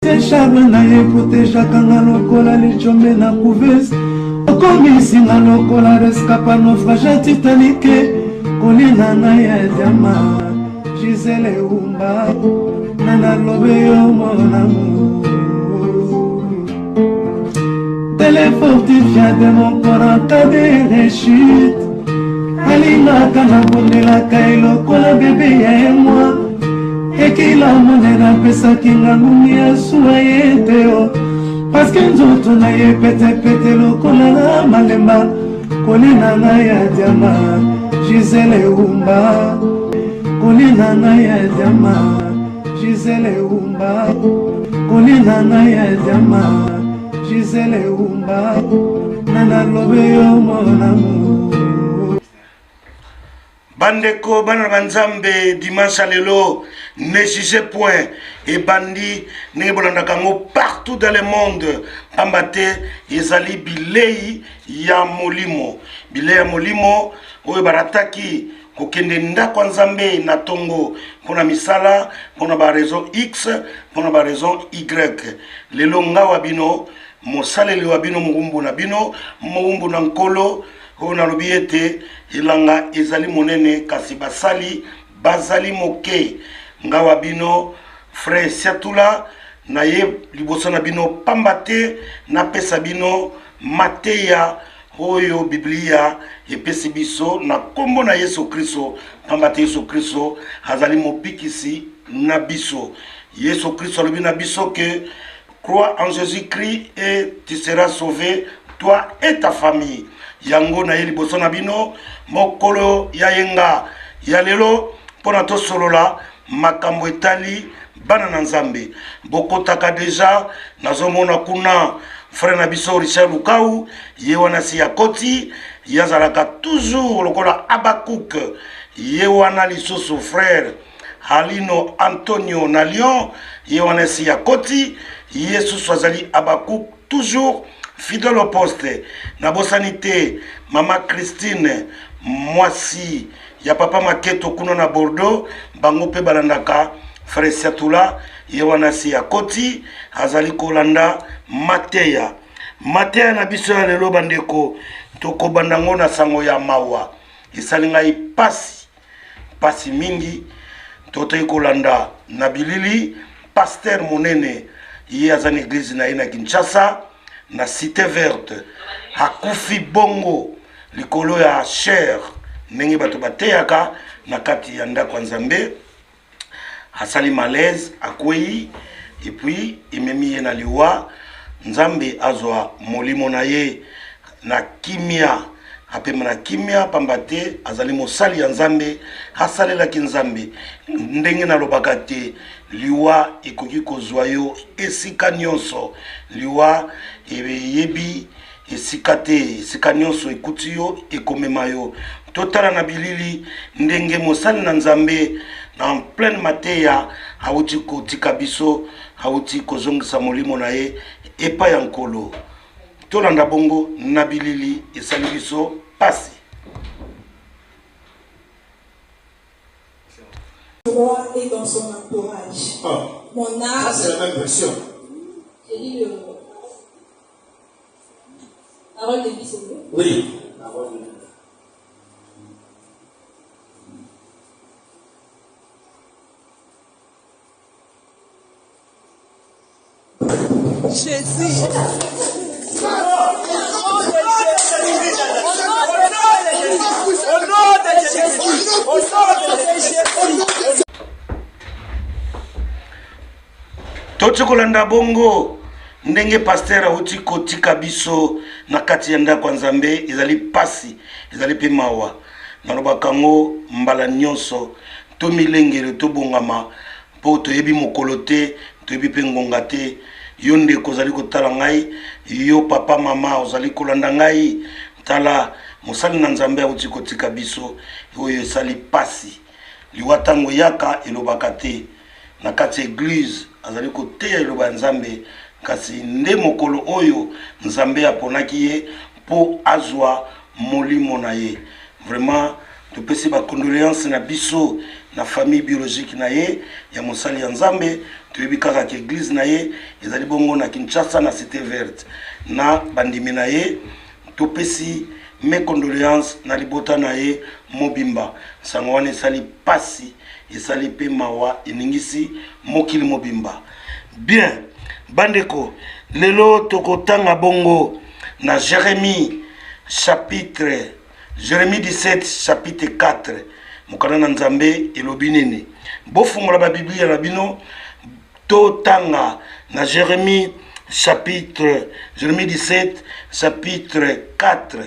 Charme na ye protejaka nga lokola lijombe na couveuse okomisi nga lokola rescapa naufrage ya titanike kolina na ya diama gisele umba na nalobe yo mon amour Tele fortifia de mon corps en cas de rechute alingaka nabondelaka ye lokola bebe ya ye mwa ekila monene apesaki nga ngungi ya suwa ye te o parceke nzoto na ye petepete lokola na malemba kolina na ya diama gisele umba kolina na ya diama gisele umba kolina na ya diama gisele umba na nalobe yo mon amour. Bandeko bana na banzambe dimanche ya lelo ne juge point ebandi ndenge bolandaka yango partout dans le monde pamba te ezali bilei ya molimo bilei ya molimo oyo barataki kokende ndako ya nzambe na tongo mpo na misala mpo na baraison x mpo na baraison y lelo ngawa bino mosaleli wa bino mowumbu na bino mowumbu na nkolo Oyo nalobi ete elanga ezali monene, kasi basali bazali moke. Nga wa bino Frère Siatula, naye liboso na bino pamba te napesa bino mateya oyo Biblia epesi biso na nkombo na Yesu Kristo, pamba te Yesu Kristo azali mobikisi na biso. Yesu Kristo alobi na biso ke Crois en Jésus-Christ et tu seras sauvé, toi et ta famille. Yango na ye liboso na bino mokolo ya yenga ya lelo mpo na tosolola makambo etali bana na Nzambe. Bokotaka deja, nazomona kuna frère na biso Richard Lukau, ye wana si akoti, ye azalaka toujours lokola Habakkuk, ye wana lisusu frère Halino Antonio na Lyon, ye wana esi akoti, ye susu azali Habakkuk toujours fidèle au poste. Nabosani te mama Christine mwasi ya papa Maketo kuna na Bordeaux, bango mpe balandaka Frère Siatula, ye wana esi akoti, azali kolanda mateya. Mateya na biso ya lelo bandeko, tokobanda yango na sango ya mawa. Esali ngai pasi Mpasi mingi totaki kolanda na bilili pasteur monene ye aza na eglise na ye na Kinshasa na cité verte akufi bongo likolo ya chair ndenge bato bateyaka na kati ya ndako ya Nzambe asali malaise akwei epuis ememi ye na liwa nzambe azwa molimo na ye na kimia apema na kimia pamba te azali mosali ya nzambe asalelaki nzambe ndenge nalobaka te liwa ekoki kozwa yo esika nyonso liwa eyebi Esika te, esika nyonso ekuti yo, ekomema yo. Totala na bilili ndenge mosali na Nzambe na en pleine mateya awuti kotika biso, awuti kozongisa molimo na ye epai ya Nkolo. Tolanda bongo na bilili, esali biso pasi. Roi et dans son entourage. Ah. Mon âme. Ça, c'est la même version. J'ai dit le Parole de vie, c'est vous Oui. Jésus. Toti kolanda bongo ndenge pasteur auti kotika biso na kati ya ndako ya Nzambe, ezali pasi, ezali mpe mawa. Nalobaka yango mbala nyonso, tomilengele, tobongama mpo toyebi mokolo te, toyebi mpe ngonga te. Yo ndeko ozali kotala ngai, yo papa mama ozali kolanda ngai, tala mosali na Nzambe auti kotika biso, oyo esali pasi. Liwa tango eyaka elobaka te. Na kati ya eglise azali koteya liloba ya Nzambe, kasi nde mokolo oyo Nzambe aponaki ye mpo azwa molimo na ye. Vraiment. Topesi ba condoléances na biso na famille biologique na ye ya mosali ya Nzambe. Toyebi kaka ke église na ye ezali bongo na Kinshasa na Cité Verte na bandimi na ye. Topesi mes condoléances na libota na ye mobimba. Sango wana esali pasi, esali pe mawa, eningisi mokili mobimba. Bien, bandeko, lelo tokotanga bongo na Jérémie chapitre Jérémie 17 chapitre 4. Mokanda na Nzambe elobi nini? Bofungola ba Biblia na bino totanga na Jérémie chapitre Jérémie 17 chapitre 4.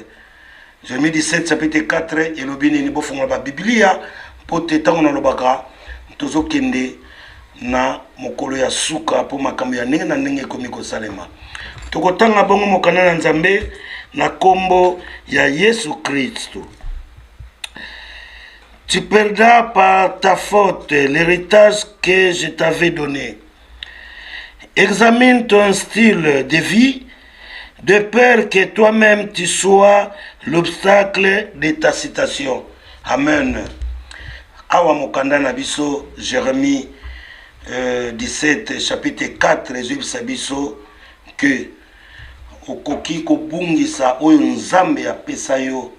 Jérémie 17 chapitre 4 elobi nini? Bofungola ba Biblia mpo te ntango nalobaka tozokende na mokolo ya suka mpo makambo ya ndenge na ndenge ekomi kosalema. Tokotanga bongo mokanda na Nzambe na kombo ya Yesu Kristo. Tu perdras par ta faute l'héritage que je t'avais donné. Examine ton style de vie, de peur que toi-même tu sois l'obstacle de ta citation. Amen. Awa mokanda na biso Jérémie 17 chapitre 4 ezoyebisa biso que okoki kobungisa oyo Nzambe apesa yo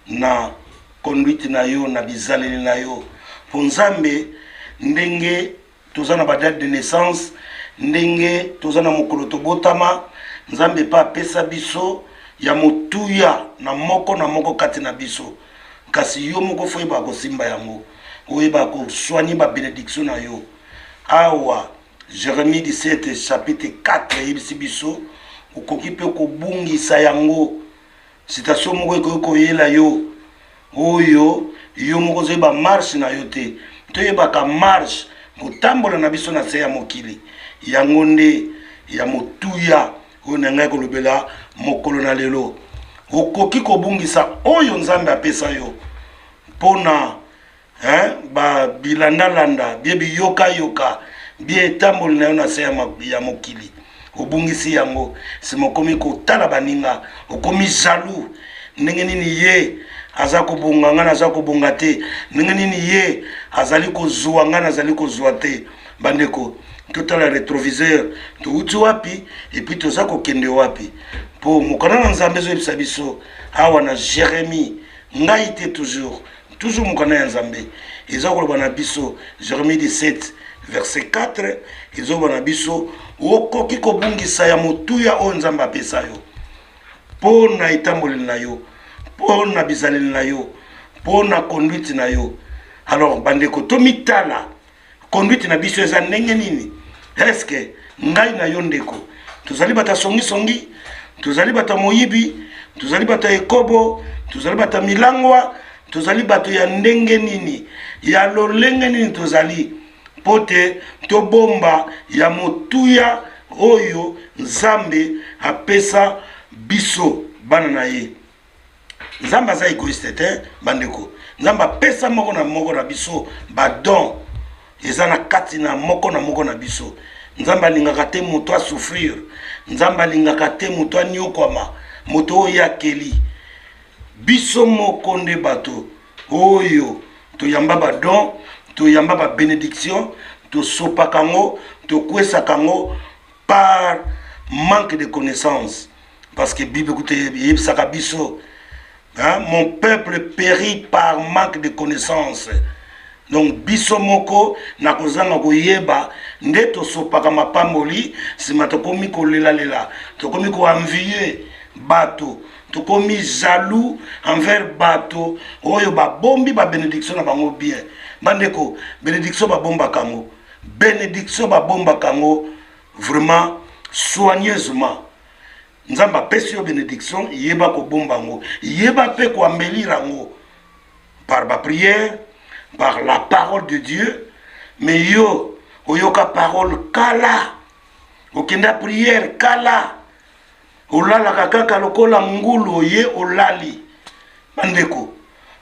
na conduite na yo, na bizaleli na yo. Po Nzambe ndenge toza na ba date de naissance, ndenge toza na mokolo tobotama, Nzambe pe apesa biso ya motuya na moko na moko kati na biso. Kasi yo moko fo oyeba kosimba yango, oyeba kosoigner ba benediction na yo. Awa Jérémie 17 chapitre 4 eyebisi biso okoki pe kobungisa yango. Citation moko ekoki koyela yo oyo yo moko ozoyeba marche na yo te. Toyebaka marche kotambola na biso na se ya mokili, yango nde ya motuya oyo na ngai kolobela mokolo na lelo. Okoki kobungisa oyo Nzambe apesa yo mpona hein, ba bilandalanda bie biyokayoka bie etamboli na yo na se ya mokili, obungisi yango. Sima okomi kotala baninga, okomi jaloux. Ndenge nini ye aza kobonga, ngai naza kobonga te? Ndenge nini ye azali kozwa, ngai nazali kozwa te? Bandeko, totala retroviseur, towuti wapi epuis toza kokende wapi? Po mokanda na Nzambe ezoyebisa biso awa na Jérémie, ngai te, toujours toujours mokanda ya Nzambe eza koloba na biso, Jérémie 17 verset 4 ezoloba na biso okoki kobungisa ya motuya oyo Nzambe apesa yo mpo na etamboleli na yo, mpo na bizaleli na yo, mpo na conduite na yo. Alors bandeko, tomitala conduite na biso eza ndenge nini. Est-ce que ngai na yo ndeko tozali bato ya songisongi, tozali bato ya moyibi, tozali bato ya ekobo, tozali bato ya milangwa, tozali bato ya ndenge nini, ya lolenge nini tozali, mpo te tobomba ya motuya oyo Nzambe apesa biso bana na ye. Nzambe aza egoïste te bandeko. Nzambe apesa moko na moko na biso ba don eza na kati na moko na moko na biso. Nzambe alingaka te moto a souffrir, Nzambe alingaka te moto anyokwama, moto oyo ye akeli. Biso moko nde bato oyo toyamba ba don, toyamba ba benediction, tosopaka yango, tokwesaka yango par manque de connaissance. Parce que Bible kutu eyebisaka biso, hein, mon peuple périt par manque de connaissance. Donc biso moko na kozanga koyeba nde tosopaka mapamboli, sima tokomi kolelalela, tokomi koenvier bato, tokomi jaloux envers bato oyo babombi ba benediction na bango bien. Bandeko, benediction babombaka yango, benediction babombaka yango vraiment soigneusement. Nzambe apesi yo benediction, yeba kobomba yango, yeba pe koambelir yango par ba prière, par la parole de Dieu. Mais yo oyoka parole kala, okenda prière kala, olalaka kaka lokola ngulu oye olali. Bandeko,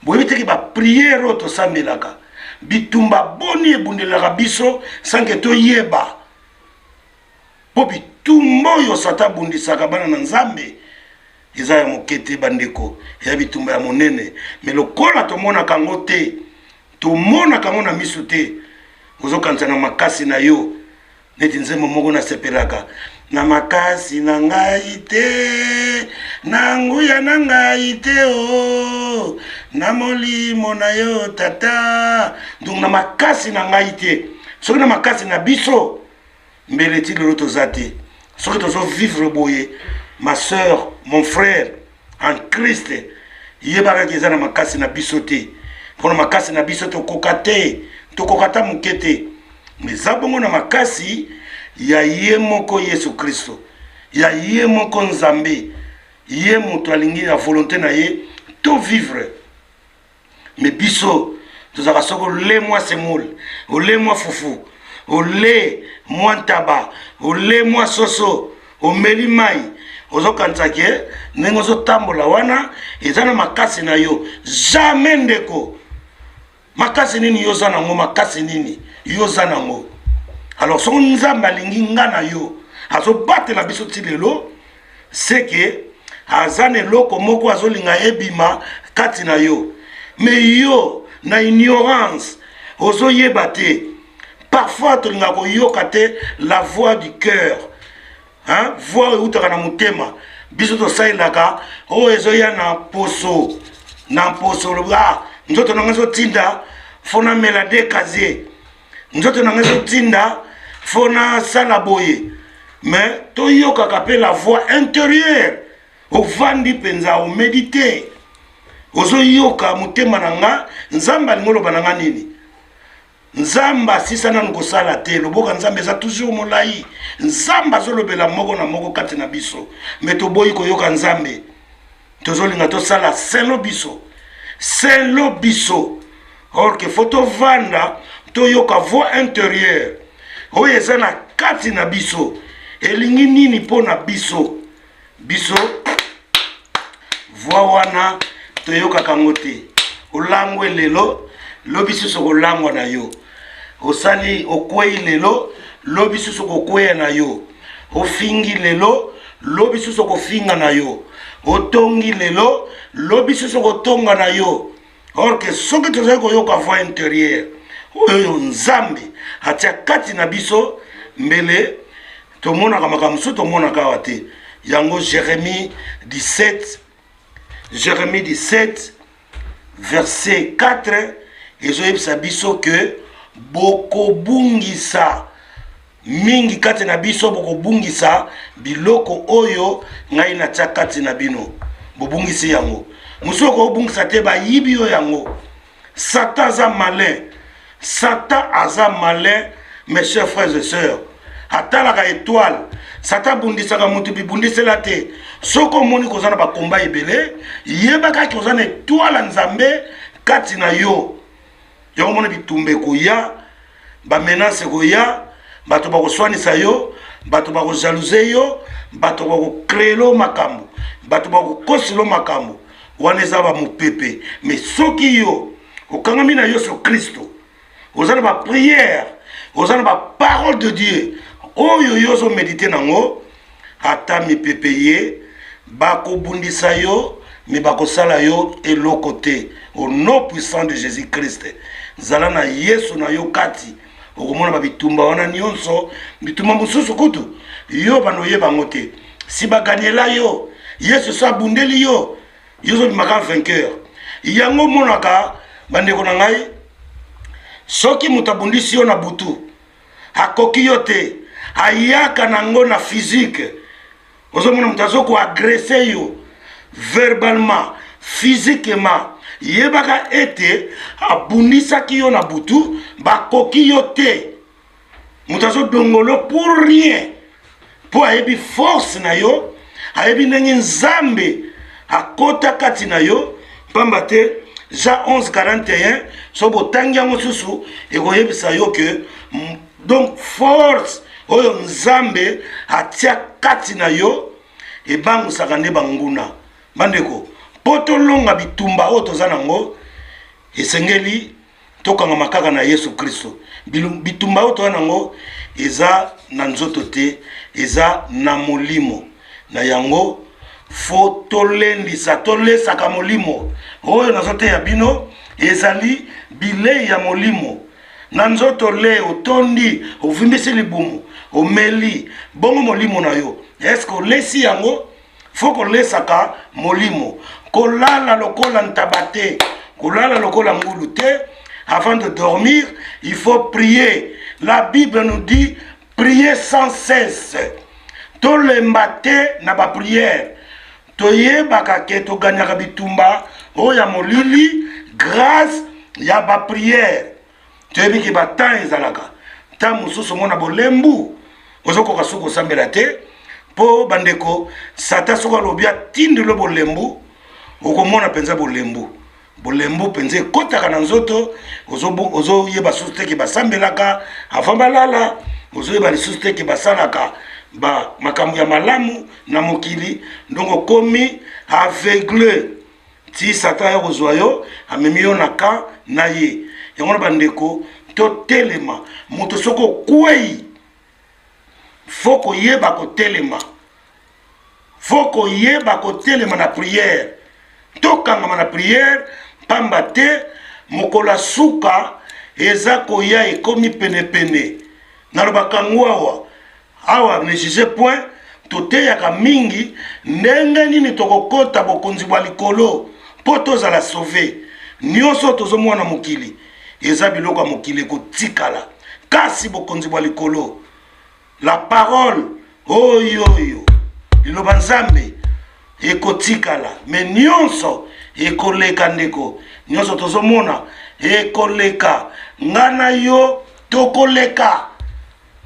boyebi te ke ba prière oyo tosambelaka, bitumba boni ebundelaka biso sans que toyeba. Po bitumba oyo Satan abundisaka bana na Nzambe Eza ya moke te bandeko, ya bitumba ya monene. Mais lokola tomonaka yango te, tomonaka yango na misu te, ozokanisa na makasi na yo. Neti nzembo moko nasepelaka na makasi na ngai te, na nguya na ngai te, o oh, na molimo na yo tata. Donc na makasi na ngai te, soki na makasi na biso mbele ti lelo toza te. Soki tozo vivre boye, ma soeur, mon frère en Christ, yebaka ke eza na makasi na biso te. Mpona makasi na biso tokoka te, tokoka ata moke te. Mais eza bongo na makasi ya ye moko Yesu Kristo, ya ye moko Nzambe, ye moto alingi na volonté na ye to vivre. Mais biso tozalaka soki ole mwa semoule, ole mwa fufu, ole mwa ntaba, ole mwa soso, omeli mai, ozokanisa ke ndenge ozotambola wana eza na makasi na yo. Jamais ndeko, makasi nini yo oza nango? Makasi nini yo oza nango? Alors soki Nzambe alingi nga na yo, azobatela biso ti lelo, seke aza na eloko moko azolinga ebima kati na yo. Mais yo na ignorance ozoyeba te. Parfois tolingaka koyoka te la voix du cœur, hein? Voix eutaka na motema. Biso tosalelaka oyo ezoya na poso, na poso olobi, ah, nzoto na ngai ezotinda fo namela de casier, nzoto na ngai ezotinda fo nasala boye. Mais toyokaka mpe la voix intérieure. Ovandi mpenza omedite, ozoyoka motema na nga, Nzambe alingi oloba na nga nini? Nzambe asisa nanu kosala te. Loboko ya Nzambe eza toujours molai. Nzambe azolobela moko na moko kati na biso, me toboyi koyoka Nzambe. Tozolinga tosala selo biso, selo biso, or ke fo tovanda toyoka voix intérieure oyo eza na kati na biso, elingi nini mpo na biso. Biso voix wana toyokaka yango te. Olangwe lelo, lobi susu okolangwa na yo. Osali, okwei lelo, lobi susu okokweya na yo. Ofingi lelo, lobi susu okofinga na yo. Otongi lelo, lobi susu okotonga na yo. Or ke soki tozali koyoka voix intérieure oyo Nzambe atia kati na biso, mbele tomonaka makambo mosusu tomonaka awa te. Yango Jérémie 17, Jérémie 17 verset 4 ezoyebisa biso ke bokobungisa mingi kati na biso, bokobungisa biloko oyo ngai natia kati na bino. Bobungisi yango, mosusu okobungisa te, bayibi yo yango. Satan aza malin, Satan aza malin, mes chers frères et sœurs. Atalaka étoile. Satan abundisaka moto bibundisela te. Soki omoni koza na bakomba ebele, yebaka ke oza na étoile ya Nzambe kati na yo. Yango omoni bitumba ekoya, bamenace ekoya, bato bakoswanisa yo, bato bakojalouze yo, bato bakokreelo makambo, bato bakokoselo makambo. Wana eza bamopepe. Mais soki yo okangami na Yesu Kristo, oza na bapriere, oza na baparole de Dieu oyo yo ozomedite nango, ata mipepe ye bakobundisa yo, me bakosala yo eloko te. Au nom puissant de Jésus Christ, zala na Yesu na yo kati, okomona babitumba wana nyonso. Bitumba mosusu kutu yo bando oyeba yango te. Si baganyela yo, Yesu so abundeli yo, yo ozobimaka vainqueur. Yango omonaka bandeko na ngai, soki moto abundisi yo na butu, akoki yo te, ayaka nango na physique. Ozomona moto azokoagrese yo verbalement, physiquement, yebaka ete abundisaki yo na butu, bakoki yo te. Moto azodongolo pour rien, mpo ayebi force na yo, ayebi ndenge Nzambe akota kati na yo. Pamba te Jean 11:41, so botangi yango susu, ekoyebisa yo ke donc force oyo Nzambe atia kati na yo ebangusaka nde banguna. Bandeko, mpo tolonga bitumba oyo toza nango, esengeli tokangama kaka na Yesu Kristo. Bitumba oyo toza nango eza na nzoto te, eza na molimo. Na yango Fo tolendisa, tolesaka molimo. Oyo nazoteya bino ezali bilei ya molimo. Na nzoto le otondi, ovimbisi libumu, omeli, bongo molimo na yo, eske olesi yango? Fo kolesaka molimo. Kolala lokola ntaba te, kolala lokola ngulu te. Avant de dormir, il faut prier. La Bible nous dit prier sans cesse. Tolemba te na ba prière. Toyebaka ke toganyaka bitumba oyo ya molili grâce ya ba prière. Toyebi ke ba temps ezalaka. Temps mosusu omona bolembu ozokoka soki kosambela te mpo bandeko satan soki alobi atindelo bolembu okomona mpenza bolembu bolembu mpenza ekotaka na nzoto ozoyeba susu te ke basambelaka avant balala ozoyeba lisusu te ke basalaka ba makambo ya malamu na mokili donc okomi aveugle ti satan aya kozwa yo amemi yo na camp na ye yango na bandeko totelema moto soki okwei fo koyeba kotelema fo koyeba kotelema na priere tokangama na priere mpamba te mokolo ya suka eza koya ekomi penepene nalobaka yango awa awa ne juge point toteyaka mingi ndenge nini tokokota bokonzi bwa likolo mpo tozala sauve nyonso tozomona mokili eza biloko ya mokili ekotikala kasi bokonzi bwa likolo la parole oyo oyo liloba nzambe ekotikala me nyonso ekoleka ndeko nyonso tozomona ekoleka nga na yo tokoleka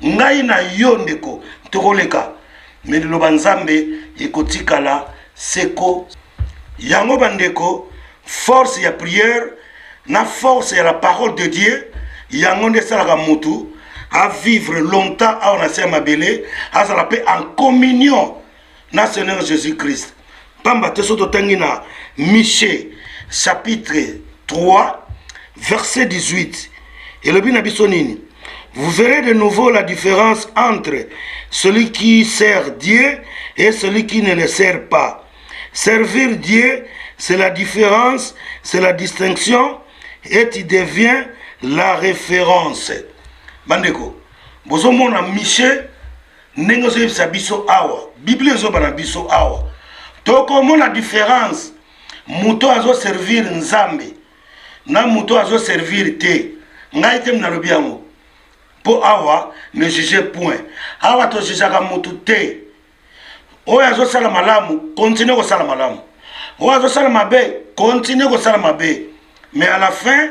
ngai na yo ndeko tokoleka me liloba nzambe ekotikala seko yango bandeko force ya prière na force ya la parole de dieu yango nde esalaka mutu avivre longtemps awa na se ya mabele azala mpe en communion na seigneur jésus christ pamba te soki totangi na miche chapitre 3 verset 18 elobi na biso nini vous verrez de nouveau la différence entre celui qui sert Dieu et celui qui ne le sert pas. Servir Dieu, c'est la différence, c'est la distinction et tu deviens la référence. Bandeko, bozomona Michel ndenge ozoyebisa biso awa biblia ezoba na biso awa tokomona différence moto azoservir nzambe na moto azoservir te ngai te nalobi yango mpo awa ne juge point awa tojujaka motu te oyo azosala malamu continue kosala malamu oyo azosala mabe continue kosala mabe mais à la fin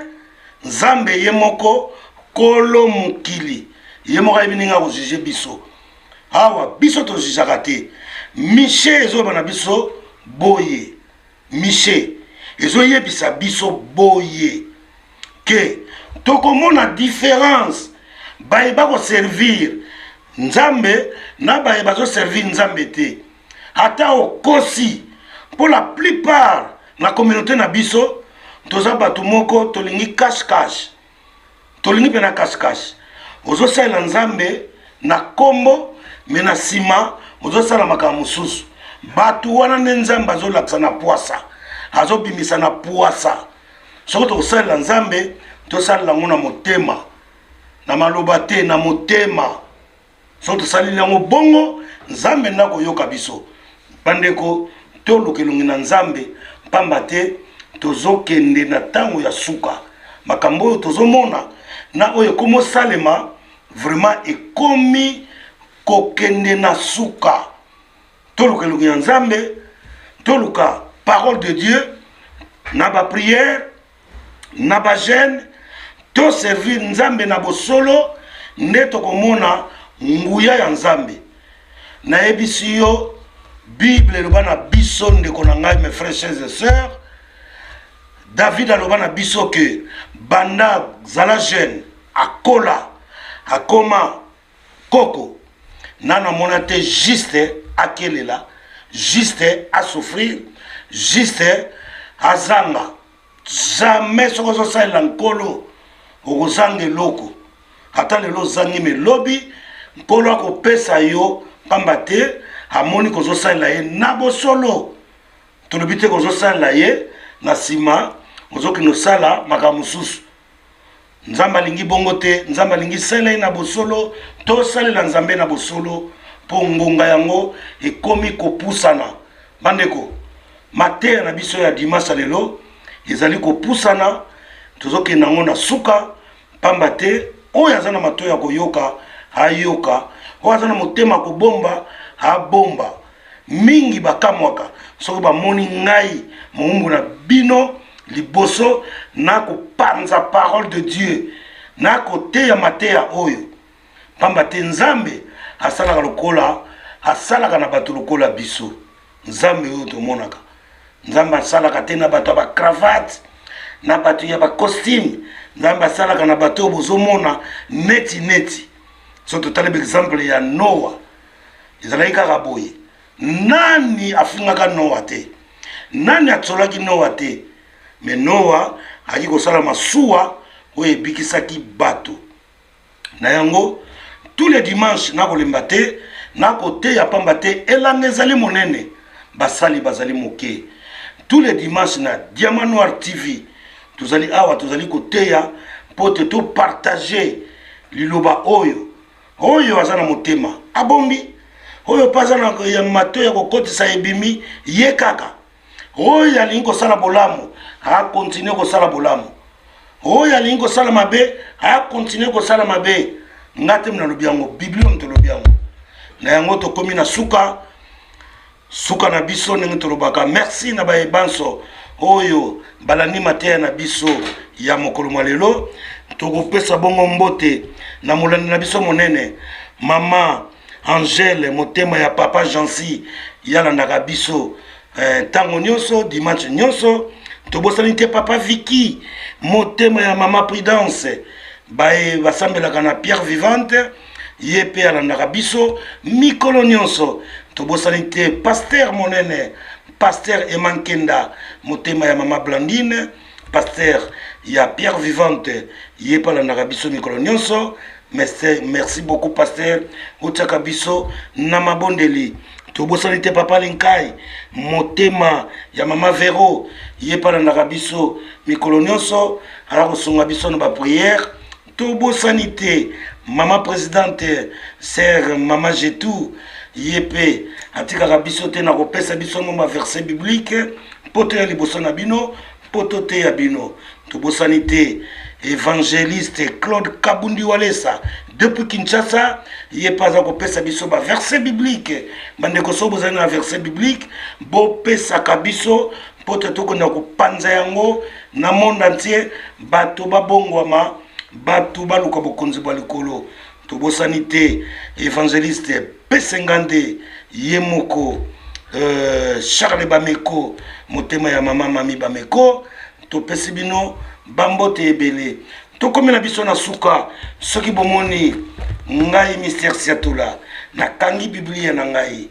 nzambe ye moko kolo mokili ye moko ayebi ndenge akojuge biso awa biso tojujaka te miche ezoloba na biso boye miche ezoyebisa biso boye ke tokomona différence baye bakoservir nzambe na baye bazoservir nzambe te ata okosi mpo la plupart na communauté na biso toza bato moko tolingi cash cash tolingi mpe na cash cash ozosalela nzambe na nkombo me na nsima ozosala makambo mosusu bato wana nde nzambe azolakisa na pwasa azobimisa na pwasa soki tokosalela nzambe tosalela yango na motema na maloba te na motema soki tosaleli yango bongo nzambe nde akoyoka biso bandeko toluka elongi na nzambe mpamba te tozokende na ntango ya suka makambo oyo tozomona na oyo ekomi osalema vraiment ekomi kokende na suka toluka elongi ya nzambe toluka parole de dieu na bapriere na bajeune toservir nzambe na bosolo nde tokomona nguya ya nzambe nayebisi yo bible eloba na biso ndeko na ngai mes frères chers et sœurs david aloba na biso ke banda zala jeune akola akoma koko nanu amona te juste akelela juste asouffrir juste azanga jamais soki ozosalela nkolo okozanga eloko ata lelo ozangi me lobi nkolo akopesa yo mpamba te Amoni kozosalela ye na bosolo. Tolobi te kozosalela ye na nsima ozokende osala makambo mosusu. Nzambe alingi bongo te. Nzambe alingi salela ye na bosolo, tosalela Nzambe na bosolo, mpo ngonga yango ekomi kopusana. Bandeko, mateya na biso ya dimanche ya lelo ezali kopusana, tozokende yango na suka, pamba te oyo aza na matoi ya koyoka ayoka, oyo aza na motema kobomba abomba. Mingi bakamwaka soki bamoni ngai mowumbu na bino liboso na kopanza parole de Dieu, na koteya mateya oyo, pamba te Nzambe asalaka lokola asalaka na bato lokola biso. Nzambe oyo tomonaka, Nzambe asalaka te na bato ya ba cravate, na bato ya ba costume. Nzambe asalaka na bato oyo bozomona neti neti. Soki totali ba exemple ya Noa, ezalaki kaka boye. Nani afingaka Noa te? Nani atsolaki Noa te? Me Noa ayaki kosala masuwa oyo ebikisaki bato. Na yango, tous les dimanches nakolemba te nakoteya, pamba te elanga ezali monene, basali bazali moke. Tous les dimanches na Diamant Noir TV tozali awa, tozali koteya mpo te topartage liloba oyo. Oyo aza na motema abombi, oyo mpe aza na ya mato ya kokotisa ebimi ye kaka. Oyo alingi kosala bolamu akontinue kosala bolamu, oyo alingi kosala mabe akontinue kosala mabe. Nga te nalobi yango, Biblia moto elobi yango. Na yango tokomi na suka suka na biso, ndenge tolobaka merci na baye banso oyo balandi mateya na biso ya mokolo mwa lelo. Tokopesa bongo mbote na molandi na biso monene mama Angèle, motema ya papa Jancy, yalandaka biso ntango nyonso, dimanche nyonso. Tobosani te papa Vicky, motema ya mama Prudence, baye basambelaka na Pierre Vivante, ye mpe alandaka biso mikolo nyonso. Tobosani te pasteur monene, pasteur Emankenda, motema ya mama Blandine, pasteur ya Pierre Vivante, ye mpe alandaka biso mikolo nyonso. Merci, merci beaucoup pasteur, otiaka biso na mabondeli. Tobosani te papa Linkai, motema ya mama Vero, ye mpe alandaka biso mikolo nyonso, aza kosunga biso na bapriere. Tobosani te mama présidente sœur mama Jetou, ye mpe atikaka biso te na kopesa biso mwa baverset biblique mpo toya liboso na bino, mpo toteya bino. Tobosani te évangéliste Claude Kabundi Walesa depuis Kinshasa, ye mpe aza kopesa biso baverset biblique. Bandeko, soki bozali na verset biblique, bopesaka biso mpo te tokenda kopanza yango na monde entier, bato babongwama, bato baluka bokonzi bwa likolo. Tobosani te évangéliste Pesengande ye moko, Charles Bameko, motema ya mama Mami Bameko. Topesi bino bambote ebele. Tokomi na biso na suka. Soki bomoni ngai Mister Siatula nakangi Biblia na ngai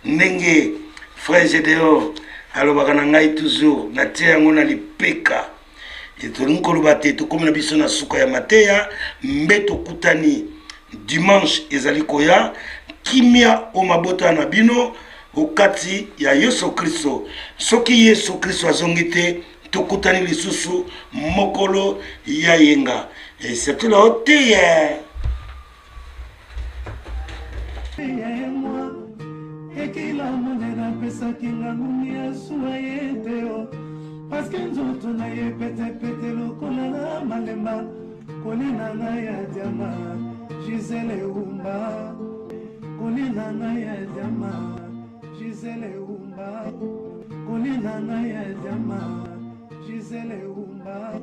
ndenge frère Gedeon alobaka na ngai toujours, natie yango na lipeka. Tolingi koloba te tokomi na biso na suka ya mateya, mbe tokutani dimanche ezali koya. Kimia o mabota na bino okati ya Yesu Kristo. Soki Yesu Kristo azongi te, tokutani lisusu mokolo ya yenga. Siatula oteya ekila monene apesaki nga ngungi ya suwa ye te o paske nzoto na ye petepete lokola na malemba kolina ngai ya diama Gisele Umba, kolina ngai ya diama Gisele Umba, kolina ngai ya diama Gisele Umba.